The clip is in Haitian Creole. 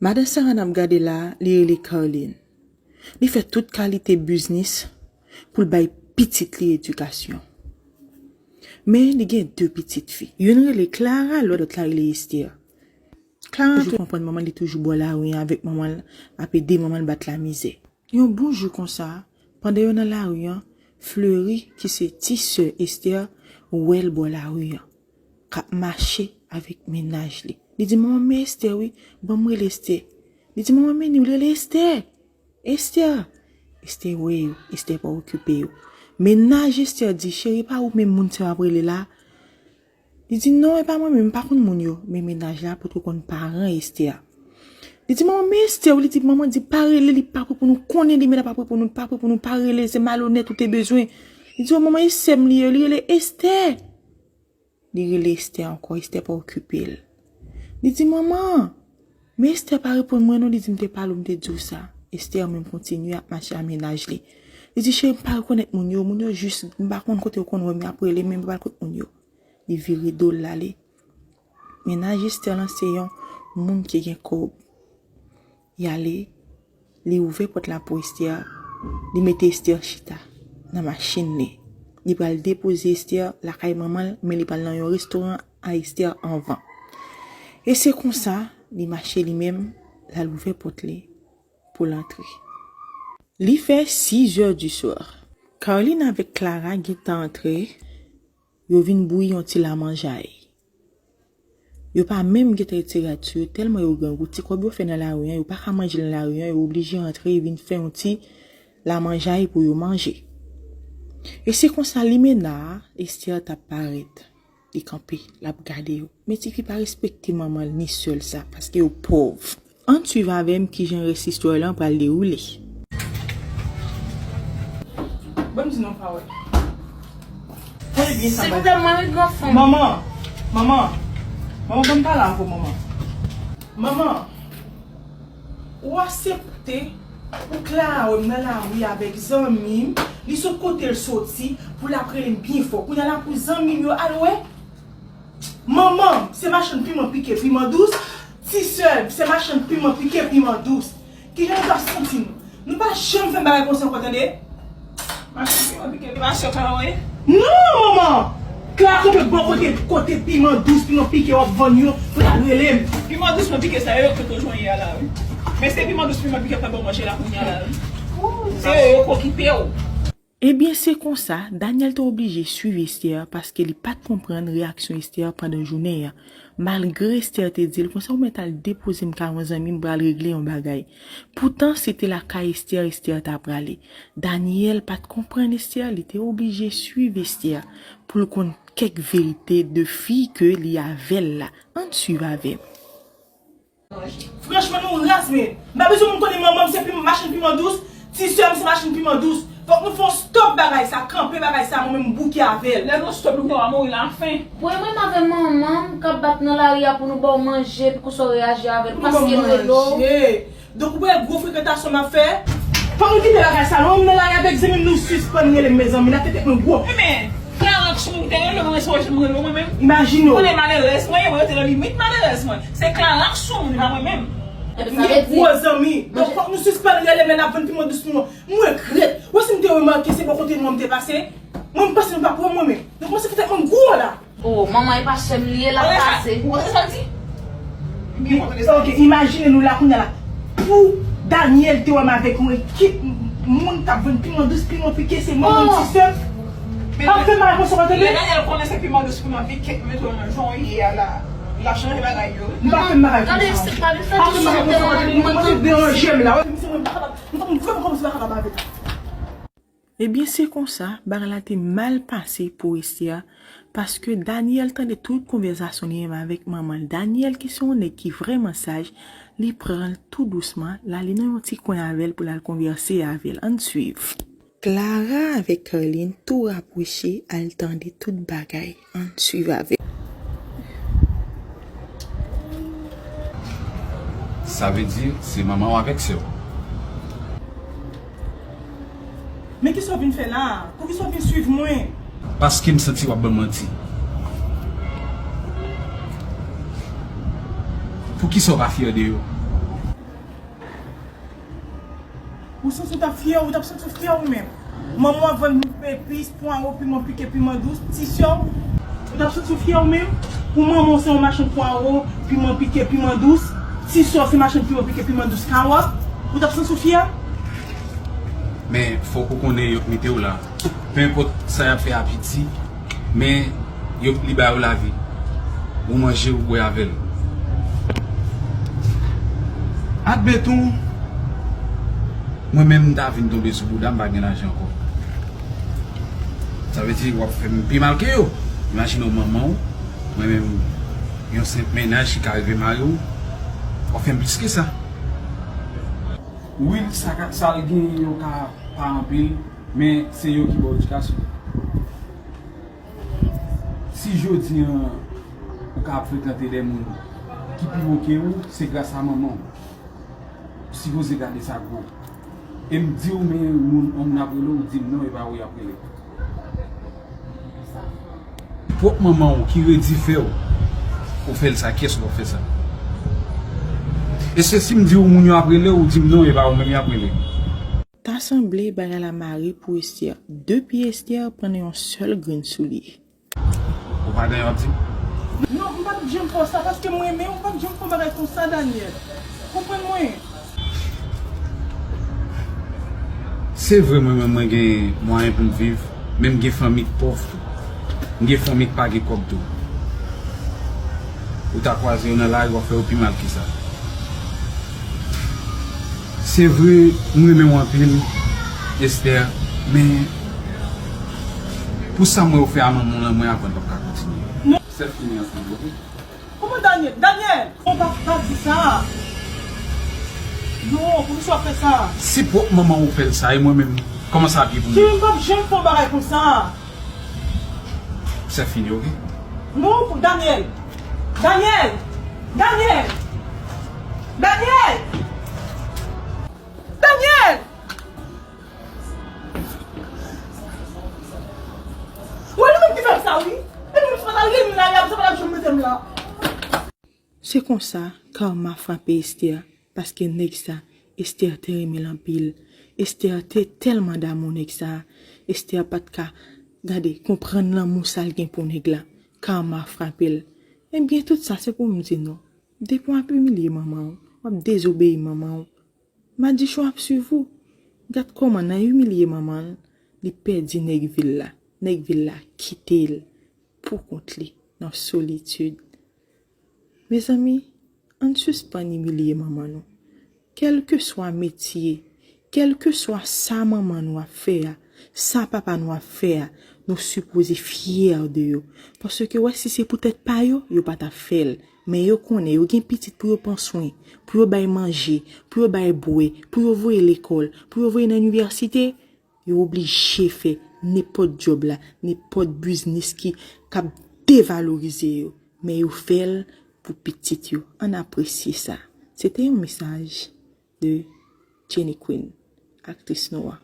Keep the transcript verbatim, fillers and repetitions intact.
Madan Sara n ap gade la a, li rele Carline. Li fè tout kalite biznis pou l bay pitit li edikasyon. Men li gen de pitit fi. Youn rele Clara, lòt la rele Esther. Clara toujou konprann manman li toujou bò lari an avèk manman l ap ede manman l bat lamizè. Yon bon jou konsa, pandan yo nan lari an, Fleury, ki se ti sè Esther, wè l bò lari an, k ap mache avèk mennaj li. Li di, "Manman, men Esther wi, ban m rele Esther." Li di, "Manman, men ni w, rele Esther. Esther." Esther wè yo, Esther pa okipe yo. Mennaj Esther di, "Cheri, pa ou menm moun sa w ap rele la?" Li di, "Non, e pa mwen menm, m pa konn moun yo." Men mennaj la potko konn paran Esther. Li di, "Manman, men Esther wi." Li di, "Manman di pa rele, li p ap reponn ou, konnen li menm l ap reponn ou, li p ap reponn ou, pa rele, se malonèt ou te bezwen." Li di, "O manman, e sè m li ye, li rele Esther." Li rele Esther ankò, Esther pa okipe l. Li di, "Manman, men Esther pa reponn mwen non." Li di, "M te pale w, m te di w sa." Esther menm kontinye ap mache a mennaj li. Li di, "Cheri, m pa rekonèt moun yo, moun yo jis, m pa konn kote yo konn wè m, y ap rele m, men m pa konn moun yo." Li vire do l, l ale. Mennaj Esther lan se yon moun ki gen kòb. Li ale, li ouvè pòt la pou Esther, li mete Esther chita nan machin li. Li pral depoze Esther lakay manman l, men li pral nan yon restoran a Esther anvan. E se konsa, li mache li menm, l al ouvè pòt li pou l antre. Li fè sizè di swa. Carline avèk Clara gentan antre, yo vin bouyi yon ti lamanjay. Yo pa menm gentan retire rad sou yo, tèlman yo grangou. Ti kòb yo fè nan lari an, yo pa ka manje nan lari an, yo oblije rantre vin fè yon ti lamanjay pou yo manje. E se konsa limena a, Esther t ap parèt. Li kanpe, l ap gade yo. Men tifi pa respekte manman l ni sè l sa, paske yo pòv. Ann swiv avè m kijan rès istwa lan pral dewoule. Ban m di nou yon pawòl. Tande byen sa m pral di. Silvouplè, mwen wi, gran fanm. Manman, manman, manman, ban m pale avè w, manman. Manman, ou aksepte pou Clara wè m nan lari avèk zanmi m, li sot kote l soti, pou l ap rele m byen fò. Kounye a l ap pou zanmi m yo al wè. Manman m se machann piman pike, piman dous. Ti sè m se machann piman pike, piman dous. Kijan nou t ap santi nou? Nou pa janm fè m bagay konsa ankò, tande. Machann piman pike, piman sè Clara ye? Non, manman! Clara kanpe bò kote, kote piman dous, piman pike w ap vann yo, pou l al rele m. Piman dous, piman pike sa yo, yo k te toujou ye a la, wi. Men se piman dous, piman pike k ap ba w manje la kounye a la, wi. Se yo, yo k okipe w. Ebyen, se konsa, Daniel te oblije swiv Esther paske li pa t konprann reyaksyon Esther pandan jounen an. Malgre Esther te di l konsa, "Ou mèt al depoze m kay yon zanmi m, m pral regle yon bagay." Poutan, se te lakay Esther, Esther ta prale. Daniel pa t konprann Esther, li te oblije swiv Esther pou l konn kèk verite de fi ke li avè l la. Ann swiv avè m. Franchman, nou raz, men. M pa bezwen moun konnen manman m se pim-, machann piman dous, ti sè m se machann piman dous. Fòk nou fè yon stòp bagay sa, kanpe bagay sa, mwen menm m bouke avè l. Lè nou stòp, nou va mouri lafen. Bon, e mwen avè manman m k ap bat nan lari a pou nou ba w manje, pou konsa w reyaji avè l, paske m rele w. Donk, ou wè gwo frekantasyon m ap fè? Fòk nou kite bagay sa, non, m nan lari avèk zanmi m, nou sispann rele m, mezanmi, n ap fè tèt nou gwo. Men, Clara k sou moun te rele mwen, se mwen rele mwen menm. Imajine w. Konnen malerèz mwen ye, mwen rete nan limit malerèz mwen. Se Clara k sou moun, e pa mwen menm. M gen gwo zanmi. Donk, fòk nou sispann rele m lè n ap vann piman dous nou an. M regrèt. Ou wè si m te remake se bò kote nou an m te pase? Mwen, m panse nou pa pran mwen menm. Donk, mwen se fè tèt mwen gwo la. Oh, manman, e pa sè m li ye, l ap pase. Ou konn sa l di? Ok, imajine nou la kounye a la. Pou Daniel te wè m avèk yon ekip moun k ap vann piman dous, piman pike, se manman m, ti sè m. Pa fè mal konsa, w tande? Lè Daniel konnen se piman dous, piman pike, mete w nan jan w ye a la, l ap chanje bagay yo. Nou pa fè m bagay konsa. Pa fè m bagay konsa, w tande? Nou kòmanse deranje m la. Mwen vrèman kòmanse pa kapab avè l. Ebyen, se konsa, bagay la te mal pase pou Esther, paske Daniel tande tout konvèsasyon li menm avèk manman l. Daniel, ki se yon nèg ki vrèman saj, li pran l tou dousman, l ale nan yon ti kwen avè l pou l al konvèse avè l. Ann swiv. Clara avèk Carline tou rapwoche, al tande tout bagay. Ann swiv avè m. Sa vle di, se manman w avèk sè w. Men kisa w vin fè la a? Poukisa w vin swiv mwen? Paske m santi w ap ban m manti. Poukisa w pa fyè de yo? Ou santi w t ap fyè, ou t ap santi w fyè ou menm. Manman w ap vann epis, pwawo, piman pike, piman dous, ti sè w. Ou t ap santi w fyè ou menm? Pou manman w se yon machann pwawo, piman pike, piman dous, ti sè w se machann piman pike, piman dous, kawòt. Ou t ap santi w fyè? Men, fòk ou konnen yo k mete w la. Penpòt sa y ap fè a piti, men yo, li ba yo lavi. Ou manje, ou bwè avè l. Admeton, mwen menm m ta vin tonbe sou bouda, m pa gen lajan ankò. Sa vle di, w ap fè m pi mal ke yo. Imajine w manman w, mwen menm, yon senp mennaj ki ka rive mare w, w ap fè m plis ke sa. Wi, sa ka, sa l genyen yo ka pa anpil, men se yo ki ba w edikasyon. Si jodi an ou ka ap frekante de moun ki pi wo ke ou, se gras a manman w. Ou sipoze gade sa gwo. E m di w, men moun, yon moun ap rele w, ou di m non, e pa ou y ap rele. Pwòp manman w ki redi fè w, ou fè l sa, kiyès ou ap fè sa? E se si m di w moun yo ap rele w, ou di m non, e pa ou menm y ap rele. Ta sanble bagay la mare pou Esther. De pye Esther pran nan yon sèl grenn soulye. Ou pa dèyè w ap di m? Non, m p ap janm fè w sa, paske m renmen w, m p ap janm fè w bagay konsa, Daniel. Konprann mwen. Se vre, mwen menm, mwen gen mwayen pou m viv, men m gen fanmi k pòv tou. M gen fanmi k pa gen kòb tou. Ou ta kwaze yo nan lari, w ap fè yo pi mal ke sa. Se vre, m renmen w anpil, Esther, men pou sa m wè w fè a manman w lan, mwen avè w n p ap ka kontinye. Non. Sè fini ansanm, oke? Kòman Daniel? Daniel! Non, pa, pa di sa. Non, poukisa w ap fè sa? Si pwòp manman w fè l sa, e mwen menm, kòman sa ap ye pou mwen? Cheri, m p ap janm fè yon bagay konsa. Sè fini, oke? Non, Daniel! Daniel! Daniel! Daniel! Daniel! Wè, li menm ki fè m sa, wi. E nou, si pa t al rele m la, y ap, sa pa t ap janm mete m la. Se konsa, karma frape Esther, paske nèg sa, Esther te renmen l anpil. Esther te tèlman damou nèg sa, Esther pa t ka, gade, konprann lanmou sa l gen pou nèg la. Karma frape l. Ebyen, tout sa, se pou m di nou. Depi w ap imilye manman w, w ap dezobeyi manman w, Madichon ap swiv ou. Gad kòman nan imilye manman l, li pèdi nèg vil la. Nèg vil la kite l pou kont li nan solitid. Mezanmi, ann sispann imilye manman nou. Kèlkeswa metye, kèlkeswa sa manman nou ap fè a, sa papa nou ap fè a, nou sipoze fyè de yo. Paske wè, si se poutèt pa yo, yo pa t ap fè l. Men yo konnen yo gen pitit pou yo pran swen, pou yo bay manje, pou yo bay bwè, pou yo voye lekòl, pou yo voye nan inivèsite, yo oblije fè nenpòt djòb la, nenpòt biznis ki, k ap devalorize yo. Men yo fè l pou pitit yo. Ann apresye sa. Se te yon mesaj de Jenny Queen, aktris nou an.